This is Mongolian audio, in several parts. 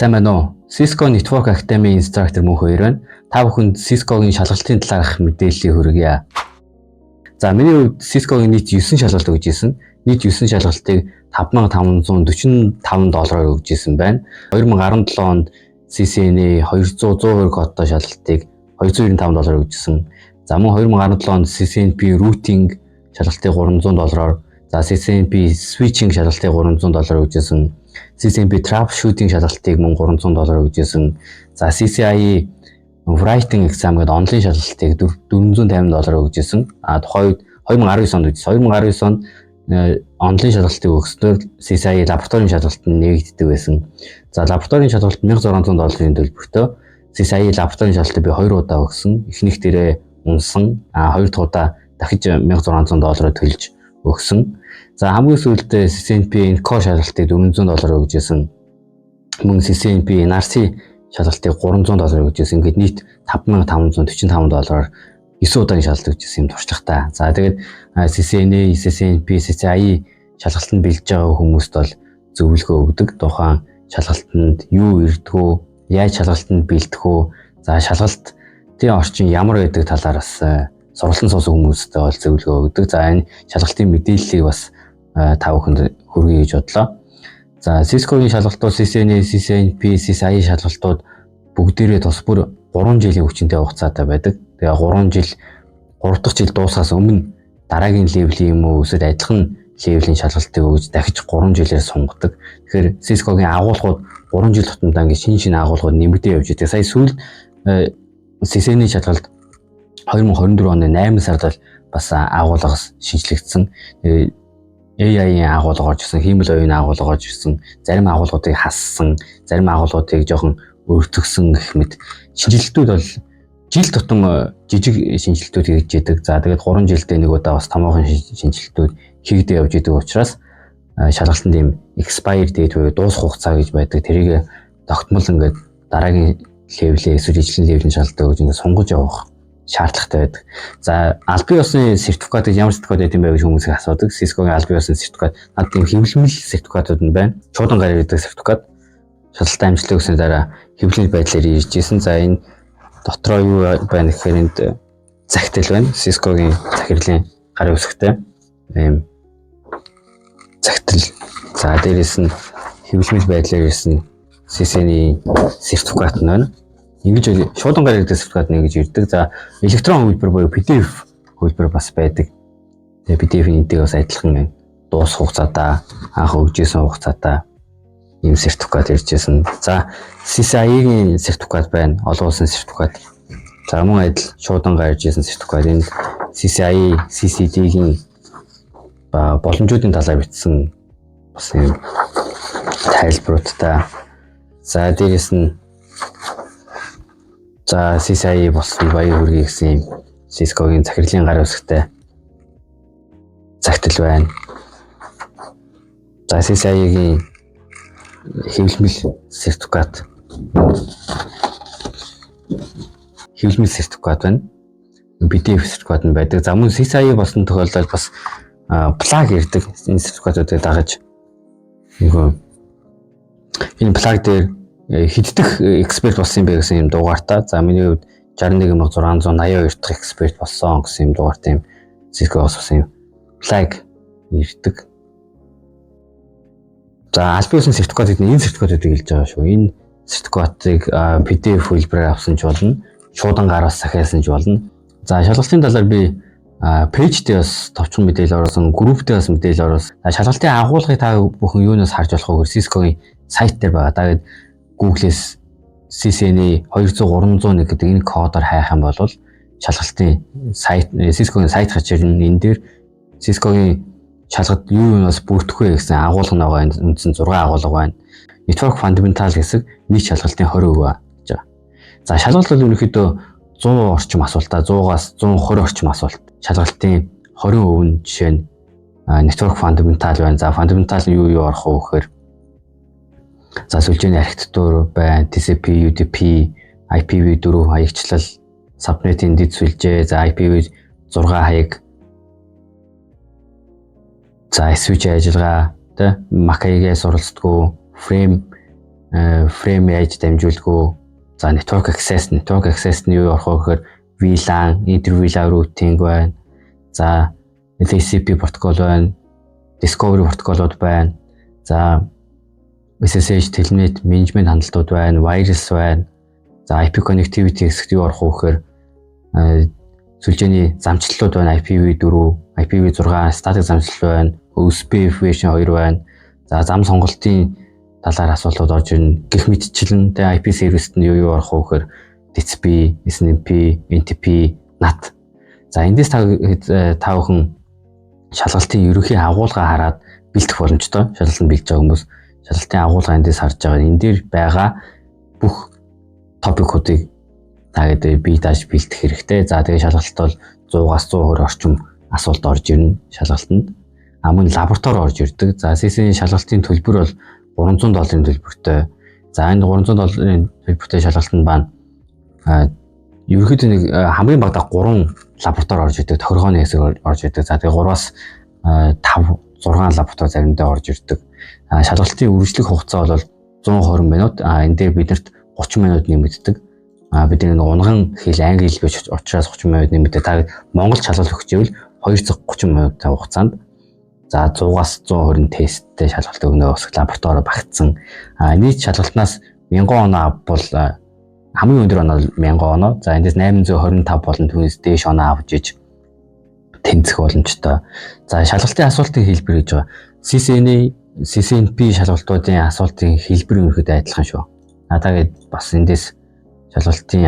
Сайн байна уу? Cisco Network Academy instructor Мөнх хоёр байна. Та бүхэнд Cisco-гийн шалгалтын талаарх мэдээллийг хүргье. За, миний хувьд Cisco-гийн нийт 9 шалгалт өгч ирсэн. Нийт 9 шалгалтыг 5545 доллараар өгч ирсэн байна. 2017 онд CCNA 200 120 кодтой шалгалтыг 295 доллараар өгч ирсэн. За, мөн 2017 онд CCNP routing шалгалтыг 300 доллараар, за CCNP switching шалгалтыг 300 доллараар өгч ирсэн. CCNP troubleshooting шалгалтыг мөн 300 доллараар өгч ирсэн. За, CCIE writing exam гэдэг онлайн шалгалтыг 450 доллараар өгч ирсэн. А тухайн үед 2019 онд өгсөн. 2019 онд онлайн шалгалтыг өгснөөр CCIE лабораторийн шалгалт нь нээгддэг байсан. За, лабораторийн шалгалт 1600 долларын төлбөртөө CCIE лабораторийн шалгалтыг би хоёр удаа өгсөн. Эхнийх дээрээ унсан. А хоёр дахь удаа дахиж 1600 доллараар төлж өгсөн. За, хамгийн сүүлд CCNP ENCOR шалгалтыг 400 доллараар өгч ирсэн. Мөн CCNP ENARSI шалгалтыг 300 доллараар өгч ирсэн. Ингээд нийт 5545 доллараар 9 удаагийн шалгалт өгч ирсэн юм туршлагатай. За, тэгээд CCNA, CCNP, CCIE шалгалтанд бэлдэж байгаа хүмүүст бол зөвлөгөө өгдөг. Тухайн шалгалтанд юу ирдгүү, яаж шалгалтанд бэлдэх үү, за шалгалтын орчин ямар байдаг талаар бас сургалтанд суусан хүмүүстээ бол зөвлөгөө өгдөг. За, энэ шалгалтын мэдээллийг бас та бүхэнд хүргэе гэж бодлоо. За, Cisco-гийн шалгалтууд, CCNA, CCNP, CCIE шалгалтууд бүгдээрээ тус бүр 3 жилийн хүчинтэй хугацаатай байдаг. Тэгээ 3 жил, 3 дахь жил дуусахаас өмнө дараагийн level ийн юм уу эсвэл адилхан level ийн шалгалтыг өгж дахиж 3 жилээр сунгадаг. Тэгэхээр Cisco-гийн агуулгууд 3 жил тутамдаа ингээд шинэ шинэ агуулгууд нэмэгдээ явж байдаг. Сая сүүлд CCNA шалгалт 2024 оны 8 сард бол бас агуулгаас шинэчлэгдсэн. AI-ийн агуулга орж ирсэн, хиймэл оюуны агуулга орж ирсэн, зарим агуулгуудыг хассан, зарим агуулгуудыг жоохон өөрчилсөн гэх мэт шинэчлэлтүүд бол жил тутам жижиг шинэчлэлтүүд хийж идэг. За, тэгээд 3 жилдээ нэг удаа бас томоохон шинэчлэлтүүд хийгдээ явж идэг учраас шалгалтанд ийм expire date буюу дуусах хугацаа гэж байдаг. Тэрийг тогтмол ингээд дараагийн level ээ эсвэл ижлэн level ийн шалгалтаа өгж ингээд сунгаж явах шаардлагатай байдаг. За, албан ёсны сертификатыг ямар сертификат байт юм бэ гэж хүмүүс их асуудаг. Cisco-гийн албан ёсны сертификат над тийм хэвлэмэл сертификатууд нь байна. Шуудан гараар ирдэг сертификат. Шалгалтаа амжилттай өгсөний дараа хэвлэмэл байдлаар ирж ирсэн. За, энэ дотроо юу байна гэхээр энд захидал байна. Cisco-гийн захирлын гарын үсгтэй ийм захидал. За, дээрэс нь хэвлэмэл байдлаар ирсэн CCNA сертификат нь байна. Ингэж шуудан гараар ирдэг сертификат нь ингэж ирдэг. За, электрон хувилбар буюу PDF хувилбар бас байдаг. Тэгээ PDF-ийн энтэйг бас адилхан байна. Дуусах хугацаатаа, анх өгж исэн хугацаатаа ийм сертификат ирж ирсэн. За, CCIE-гийн сертификат байна. Олон улсын сертификат. За, мөн адил шуудан гарч ирсэн сертификат. Энд CCIE, CCD-гийн боломжуудын талаар бичсэн бас юм тайлбаруудтай. За, дээрэс нь за CCIE болсон баяр хүргэе гэсэн юм Cisco-гийн захирлын гар үсгтэй захидал байна. За, CCIE-гийн хэвлэмэл сертификат байна. PDF сертификат нь байдаг. За, мөн CCIE болсон тохиолдолд бас плаг ирдэг. Энэ сертификатуудыг дагаж нөгөө энэ плаг дээр хэддэх expert болсон юм бэ гэсэн юм дугаартай. За, миний хувьд 61,682 дахь expert болсон гэсэн юм дугаартай юм Cisco-гоос бас юм плаг ирдэг. За, албан ёсны сертификат гэдэг нь энэ сертификатуудыг хэлж байгаа шүү. Энэ сертификатыг PDF хэлбэрээр авсан ч болно. Шуудан гараас сахиасан ч болно. За, шалгалтын талаар би page дээр бас товчхон мэдээлэл оруулсан, group дээр бас мэдээлэл оруулсан. Шалгалтын агуулгыг та бүхэн юунаас харж болох вэ гэхээр Cisco-гийн сайт дээр байгаа. Та гээд Google-ээс CCNA 200 301 гэдэг энэ кодоор хайх юм бол шалгалтын сайт, Cisco-гийн сайт гарч ирнэ. Энэ дээр Cisco-гийн шалгалт юу юунаас бүрдэх вэ гэсэн агуулга нь байгаа. Үндсэн 6 агуулга байна. Network Fundamental хэсэг нийт шалгалтын 20% гэж байгаа. За, шалгалт бол ерөнхийдөө 100 орчим асуултаа, 100-аас 120 орчим асуулт. Шалгалтын 20% нь жишээ нь Network Fundamental байна. За, Fundamental нь юу юу орох вэ гэхээр за сүлжээний архитектур байна, TCP, UDP, IPv4 хаягчлал, subnet-ийн дэд сүлжээ, за IPv6 хаяг, за switch ажиллагаа, тэ MAC хаягаа суралцдаггүй, frame Frame яаж дамжуулах вэ? За, network access нь юу орох вэ гэхээр VLAN, inter VLAN routing байна. За, LACP протокол байна. Discovery протоколууд байна. За, SSH, Telnet, management хандлтууд байна, wireless байна. За, IP connectivity хэсэгт юу орох вэ гэхээр сүлжээний замчлалууд байна. IPv4, IPv6 static замчлал байна. OSPF version 2 байна. За, зам сонголтын талаар асуултууд орж ирнэ. Гэх мэтчлэн тэгээ IP сервист нь юу юу орох вэ гэхээр DHCP, SNMP, NTP, NAT. За, эндээс та бүхэн шалгалтын ерөнхий агуулга хараад бэлтгэх боломжтой. Шалгалтанд бэлдэж байгаа хүмүүс шалгалтын агуулга эндээс харж байгаа. Энэ дээр байгаа бүх topic уудыг та гэдэг бие дааж бэлтгэх хэрэгтэй. За, тэгээ шалгалт бол 100-аас 120 орчим асуулт орж ирнэ шалгалтанд. А мөн лаборатори орж ирдэг. За, CCNA шалгалтын төлбөр бол 300 долларын төлбөртэй. За, энэ 300 долларын төлбөртэй шалгалтанд байна. Ерөнхийдөө нэг хамгийн багадаа 3 лаборатори орж ирдэг. Тохиргооны хэсэг орж ирдэг. За, тэгээ 3-аас 5 6 лаборатори заримдаа орж ирдэг. Шалгалтын үргэлжлэх хугацаа бол 120 минут. Энэ дээр биднэрт 30 минут нэмэгддэг. Бидний нэг унган хэл англи хэл биш учраас 30 минут нэмэгддэг. Та монгол шалгалт өгч ивэл 2 цаг 30 минут хугацаанд за 100-аас 120 тесттэй шалгалт өгнө, бас лаборатори багтсан. Нийт шалгалтнаас 1000 оноо авбал, хамгийн өндөр оноо 1000 оноо. За, эндээс 825 болон түүнээс дээш оноо авч иж тэнцэх боломжтой. За, шалгалтын асуултын хэлбэр гэж байгаа. CCNA, CCNP шалгалтуудын асуултын хэлбэр ерөнхийдөө адилхан шүү. А та гээд бас эндээс шалгалтын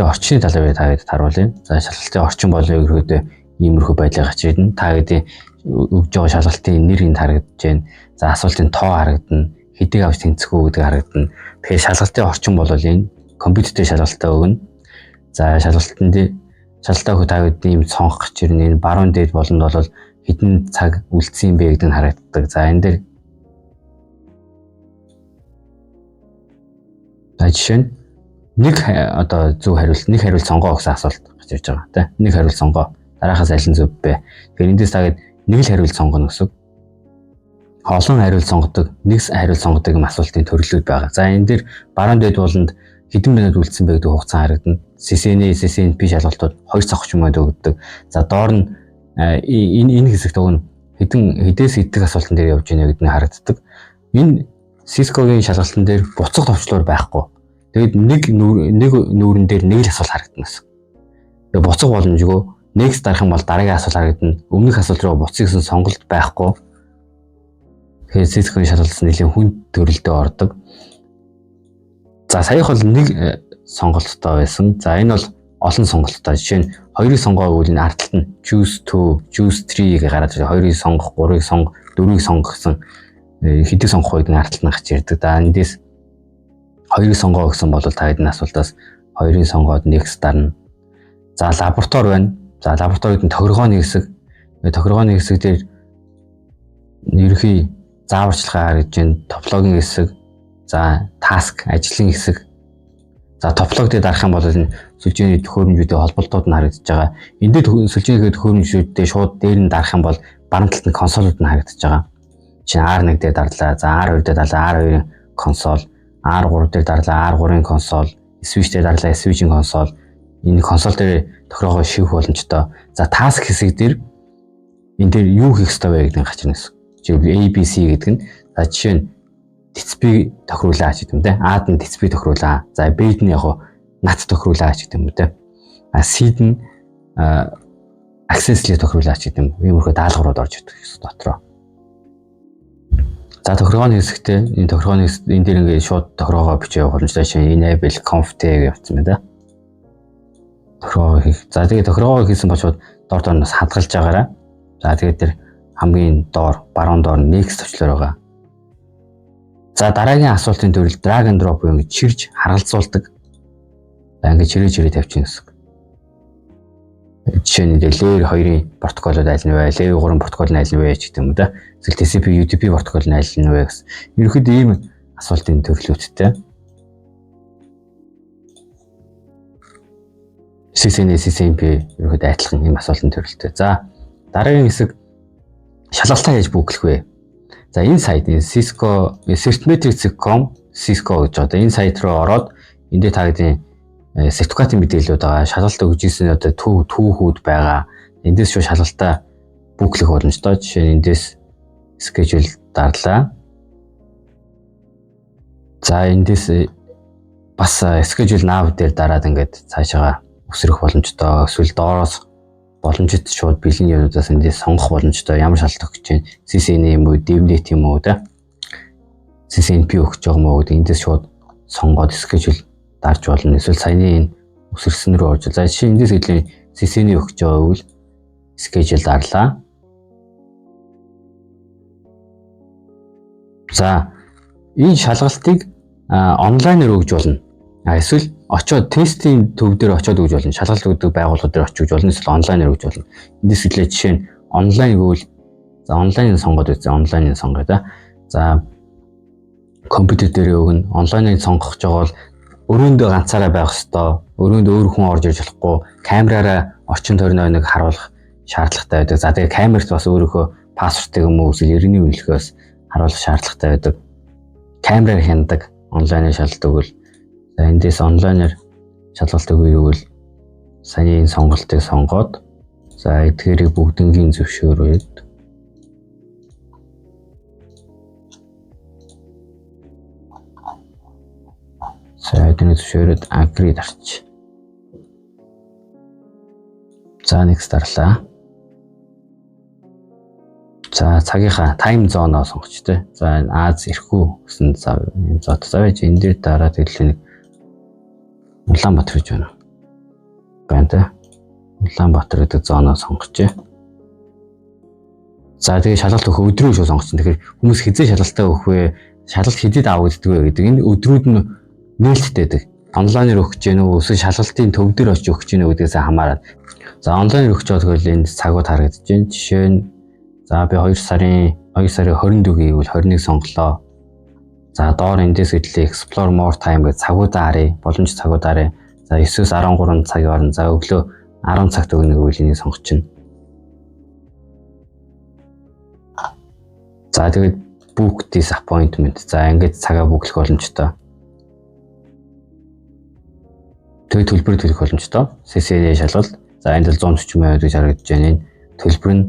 орчны талаар та гээд харуулъя. За, шалгалтын орчин бол ерөнхийдөө иймэрхүү байдлаар гарч ирнэ. Та гэдээ өгж байгаа шалгалтын нэр энд харагдаж байна. За, асуултын тоо харагдана. Хэдийг авч тэнцэх үү гэдэг харагдана. Тэгэхээр шалгалтын орчин бол энэ компьютертэй шалгалтаа өгнө. За, шалгалтын дээр шалгалтаа өгөх та гэдэг ийм цонх гарч ирнэ. Энэ баруун дээд болонд бол хэдэн цаг үлдсэн юм бэ гэдэг нь харагддаг. За, энэ дээр за жишээ нь нэг одоо зөв хариулт, нэг хариулт сонгоо гэсэн асуулт гарч ирж байгаа, тийм нэг хариулт сонгоо, дараахаас аль нь зөв бэ? Тэгэхээр эндээс тагээд нэг л хариулт сонгоно гэсэн. Олон хариулт сонгодог, нэг хариулт сонгодог юм асуултын төрлүүд байгаа. За, энэ дээр баруун дээд болонд хэдэн минут үлдсэн бэ гэдэг хугацаа харагдана. CCNA, CCNP шалгалтууд 2 цаг 30 минут өгдөг. За, доор нь энэ хэсэгт уг нь хэдэн хэдээс хэдэх асуултан дээр явж байна гэдэг нь харагддаг. Энэ Cisco-гийн шалгалтын дээр буцах товчлуур байхгүй. Тэгээд нэг нүүрэн дээр нэг л асуулт харагдана гэсэн. Тэгээд буцах боломжгүй. Next дарах юм бол дараагийн асуулт харагдана. Өмнөх асуулт руу буцах гэсэн сонголт байхгүй. Тэгэхээр Cisco-гийн шалгалт нэлийн хүнд төрөлдөө ордог. За, саях бол нэг сонголттой байсан. За, энэ бол олон сонголттой. Жишээ нь хоёрыг сонгоо гэвэл энэ ард талд нь choose 2, choose 3 гэж гараад ирдэг. Хоёрыг сонгох, гурвыг сонгох, дөрвийг сонгох гэсэн хэдийг сонгох вэ гэдэг нь ард талд нь гарч ирдэг. За, эндээс хоёрыг сонгоо гэсэн бол та хэдэн асуултаас хоёрыг сонгоод next дарна. За, лаборатори байна. За, лабораторид нь тохиргооны хэсэг. Тохиргооны хэсэг дээр ерөнхий зааварчилгаа харагдаж байна. Топологийн хэсэг. За, task ажлын хэсэг. За, топологи дээр дарах юм бол энэ сүлжээний төхөөрөмжүүдийн холболтууд нь харагдаж байгаа. Энэ дээр сүлжээний төхөөрөмжүүдээ шууд дээр нь дарах юм бол баруун талд нь консолууд нь харагдаж байгаа. Чинь R1 дээр дарлаа. За, R2 дээр дарлаа. R2-ын консоль, R3 дээр дарлаа. R3-ын консоль, switch дээр дарлаа. Switch-ийн консоль. Энэ консоль дээр тохиогоо шивэх боломжтой. За, task хэсэг дээр энэ дээр юу хийх ёстой вэ гэдэг нь гарч ирнэ гэсэн. Жишээлбэл A B C гэдэг нь, за, жишээ нь DHCP тохируулаа ч гэдэг юм те. A-д нь DHCP тохируулаа. За, B-д нь яг NAT тохируулаа ч гэдэг юм те. А C-д нь access layer тохируулаа ч гэдэг юм. Иймэрхүү даалгаврууд орж ирдэг гэсэн дотроо. За, тохиргооны хэсэгтээ энэ тохиргооны энэ дээр ингээд шууд тохиргоогоо бичээ явах боломжтой шин enable conf t гэж явцсан байна да. Тохиргоо хийх. За, тэгээ тохиргоогоо хийсэн бол шууд дор дор нь бас хадгалж байгаарай. За, тэгээд тэр хамгийн доор баруун доор next товчлоор байгаа. За, дараагийн асуултын төрөл drag and drop буюу ингэж чирж харгалзуулдаг. За, ингэж чирээ чирээ тавьчих гэсэн. Жишээ нь layer 2-ын протоколууд аль нь вэ? Layer 3 протокол нь аль нь вэ ч гэдэг юм уу да. Эсвэл TCP UDP протокол нь аль нь вэ гэсэн. Ерөнхийдөө ийм асуултын төрлүүдтэй. CCNA, CCNP ерөнхийдөө адилхан ийм асуултын төрөлтэй. За, дараагийн хэсэг шалгалтаа яаж book лэх вэ? За, энэ сайт, энэ Cisco certmetrics.com Cisco гэж одоо энэ сайт руу ороод энэ дээр та гэдгийн сертификатын мэдээллүүд байгаа. Шалгалт өгж исэн одоо түүхүүд байгаа. Эндээс шууд шалгалтаа book лэх боломжтой. Жишээ нь эндээс schedule дарлаа. За, эндээс бас schedule now дээр дараад ингээд цаашаага өсрөх боломжтой. Эсвэл доороос боломжит шууд бэлэн юмнуудаас эндээс сонгох боломжтой. Ямар шалгалт өгч чинь, CCNA юм уу, DevNet юм уу те. CCNP өгч байгаа юм уу гэдэг эндээс шууд сонгоод schedule дарж болно. Эсвэл саяны энэ өсөрсөн рүү орж. За, жишээ эндээс хэдлийн CCNA өгч байгаа бол schedule дарлаа. За, энэ шалгалтыг онлайнаар өгж болно. А эсвэл очоод тестийн төв дээр очоод өгж болно. Шалгалт өгдөг байгууллага дээр очиж өгж болно. Эсвэл онлайнаар өгж болно. Эндээс хэлээ жишээ нь онлайн гэвэл, за, онлайныг сонгоод үзье. Онлайныг сонгоё да. За, компьютер дээр өгнө. Онлайныг сонгох гэж байгаа бол өрөөндөө ганцаараа байх хэвээр. Өрөөнд өөр хүн орж ирж болохгүй. Камераараа орчин тойрныг харуулах шаардлагатай байдаг. За, тэгээ камерт бас өөрийнхөө password ыг юм уу эсвэл эрхний үнэлгэхээс харуулах шаардлагатай байдаг. Камераар хянадаг онлайнаар шалгалт өгвөл. За, эндээс онлайнаар шалгалт өгье гэвэл саяны энэ сонголтыг сонгоод, за, эдгээрийг бүгднгийн зөвшөөрөөд, за, эдгээр зөвшөөрөөд agree дарч. За, next дарлаа. За, цагийнхаа time zone оо сонгоч тээ. За, Ази ирэхүү гэсэн за юм зот. За, байж энэ дээр дараад хэлээ нэг Улаанбаатар гэж байна. Байна те. Улаанбаатар гэдэг zone оо сонгочээ. За, тэгээ шалгалт өгөх өдрөө шүү сонгосон. Тэгэхээр хүмүүс хизээ шалгалтаа өгөх вэ? Шалгалт хэдэд авагддаг вэ гэдэг энэ өдрүүд нь нээлттэй байдаг. Онлайнаар өгч гэнэ үү? Эсвэл шалгалтын төв дээр очиж өгч гэнэ үү гэдгээс хамаарат. За, онлайнаар өгч байгаа тэгвэл энд цагууд харагдаж байна. Жишээ нь, за, би 2 сарын 24 гэвэл 21 сонголоо. За, доор эндээс гэдлээ explore more time гэж цагуудаа харъя. Боломж цагуудаа харъя. За, 9-өөс 13 цагийн хооронд, за, өглөө 10 цагт өгнө гэвэл энийг сонгочихно. За, тэгээд book this appointment. За, ингээд цагаа book лэх боломжтой. Тэгээд төлбөр төлөх боломжтой. CCNA шалгалт. За, энд л 140 мянга гэж харагдаж байна. Энэ төлбөр нь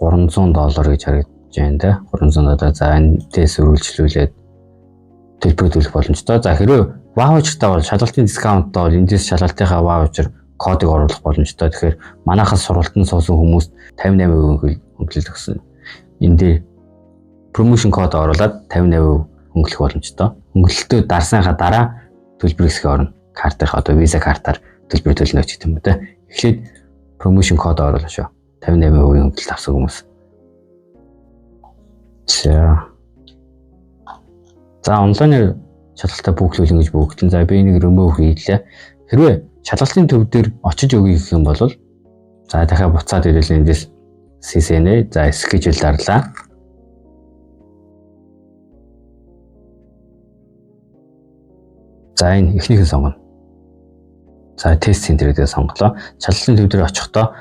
300 доллар гэж харагдаж байна те. 300 доллар. За, эндээс үргэлжлүүлээд төлбөр төлөх боломжтой. За, хэрвээ voucher тай бол шалгалтын discount тай бол эндээс шалгалтынхаа voucher кодыг оруулах боломжтой. Тэгэхээр манайхаас сургалтанд суусан хүмүүст 58% хөнгөлөлт өгсөн. Энэ дээр promotion код оруулаад 58% хөнгөлөх боломжтой. Хөнгөлөлтөө дарсныхаа дараа төлбөр хэсгээ орно. Картынхаа одоо Visa картаар төлбөр төлнө ч гэдэг юм уу те. Эхлээд promotion код оруулах шүү. 58% хөнгөлөлт авсан хүмүүс. За. За, онлайнаар шалгалтаа book лүүл ингэж book дэн. За, би энийг remove хийлээ. Хэрвээ шалгалтын төв дээр очиж өгье гэх юм бол, за, дахиад буцаад ирэл эндээс CCNA, за, schedule дарлаа. За, энэ эхнийх нь сонгоно. За, test center гэдгийг сонголоо. Шалгалтын төв дээр очихдоо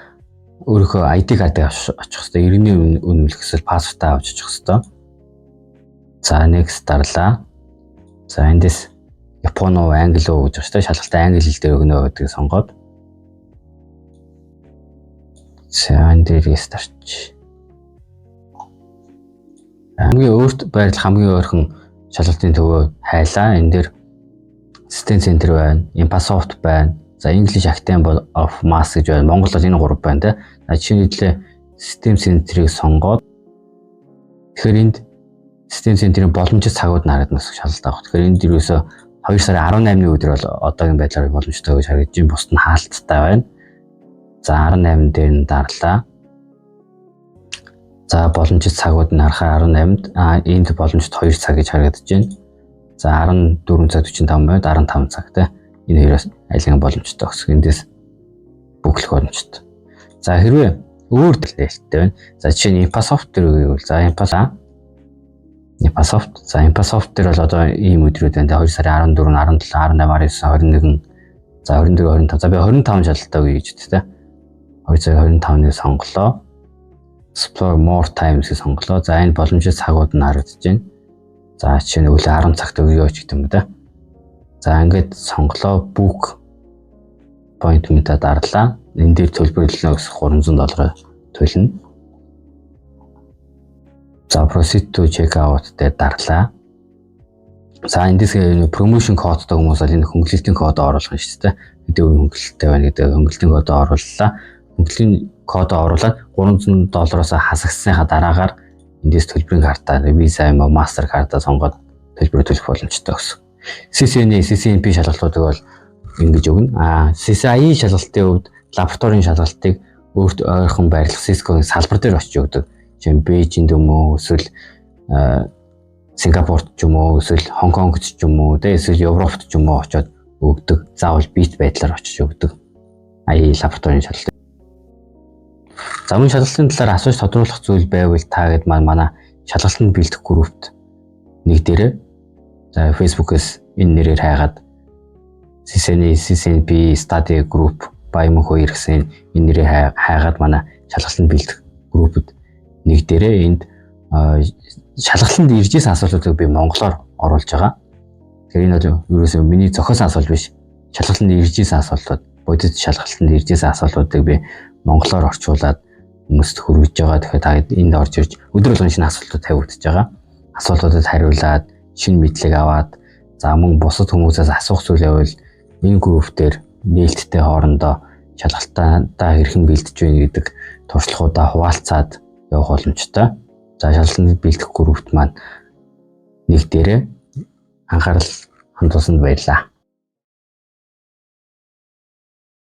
өөрийнхөө ID картыг авч очих хэрэгтэй. Иргэний үнэмлэх эсвэл паспортаа авч очих хэрэгтэй. За, next дарлаа. За, эндээс Япон уу, Англи уу гэж байна шүү дээ. Шалгалтаа англи хэл дээр өгнө гэдгийг сонгоод. За, энэ дээр yes дарч. Хамгийн өөрт байрлах хамгийн ойрхон шалгалтын төвөө хайлаа. Энэ дээр System Center байна, Impasoft байна. За, English Academy of Maths гэж байна. Монгол бол энэ гурав байна те. За, жишээ нь хэлээ System Center-ыг сонгоод, тэгэхээр энд System Center-ийн боломжит цагууд нь харагдана гэсэн шалгалт авах. Тэгэхээр энд ерөөсөө 2 сарын 18-ны өдөр бол одоогийн байдлаар боломжтой гэж харагдаж байна. Бусд нь хаалттай байна. За, 18 дээр нь дарлаа. За, боломжит цагууд нь харахаар 18-нд энд боломжит 2 цаг гэж харагдаж байна. За, 14 цаг 45 минут, 15 цаг те. Энэ хоёроос айлын боломжтой гэсэн. Эндээс book лэх боломжтой. За, хэрвээ өөр нээлттэй байна. За, жишээ нь Impasoft дээр гэвэл, за, Impasoft, за, Impasoft дээр бол одоо ийм өдрүүд байна. 2 сарын 14, 17, 18, 19, 21, за, 24, 25. За, би 25 шалгалтаа өгье гэж тэ. 2 сарын 25-ныг сонголоо. Explore more times гэж сонголоо. За, энэ боломжтой цагууд нь харагдаж байна. За, жишээ нь өглөө 10 цагт өгөө ч гэдэг юм да. За, ингээд сонголоо, book appointment-а дарлаа. Энэ дээр төлбөрлөнө гэсэн 300 доллараар төлнө. За, proceed to check out дээр дарлаа. За, эндээс promotion кодтой хүмүүс бол энэ хөнгөлөлтийн код оруулах нь шүү дээ. Хэдийн үеийн хөнгөлөлттэй байна гэдэг хөнгөлөлтийн код орууллаа. Хөнгөлөлтийн кодоо оруулаад 300 доллароос хасагдсныхаа дараагаар эндээс төлбөрийн картаа Visa юм уу, Mastercard-а сонгоод төлбөрөө төлөх боломжтой гэсэн. CCNA, CCNP шалгалтуудыг бол ингэж өгнө. А CCIE шалгалтын хувьд лабораторийн шалгалтыг өөрт ойрхон байрлах Cisco-гийн салбар дээр очиж өгдөг. Жишээ нь Бээжинд юм уу, эсвэл Сингапурт ч юм уу, эсвэл Хонконгт ч юм уу, тэ эсвэл Европт ч юм уу очиод өгдөг. Заавал биет байдлаар очиж өгдөг. IE лабораторийн шалгалт. За, мөн шалгалтын талаар асууж тодруулах зүйл байвал та гэд маань манай шалгалтанд бэлдэх группт нэг дээрээ, за, Facebook-ээс энэ нэрээр хайгаад CCNA, CCNP study group Баямөн хоёр гэсэн энэ нэрээр хайгаад манай шалгалтанд бэлдэх группд нэг дээрээ. Энд шалгалтанд ирж исэн асуултуудыг би монголоор оруулж байгаа. Тэгэхээр энэ бол ерөөсөө миний зохиосон асуулт биш. Шалгалтанд ирж исэн асуултууд, бодит шалгалтанд ирж исэн асуултуудыг би монголоор орчуулад хүмүүст хүргэж байгаа. Тэгэхээр та энд орж ирж өдөр болгон шинэ асуултууд тавигдаж байгаа. Асуултуудад хариулаад, шинэ мэдлэг аваад, за, мөн бусад хүмүүсээс асуух зүйл байвал энэ групп дээр нээлттэй хоорондоо шалгалтаа хэрхэн бэлдэж байна гэдэг туршлагуудаа хуваалцаад явах боломжтой. За, шалгалтанд бэлдэх группт маань нэг дээрээ. Анхаарал хандуулсанд баярлалаа.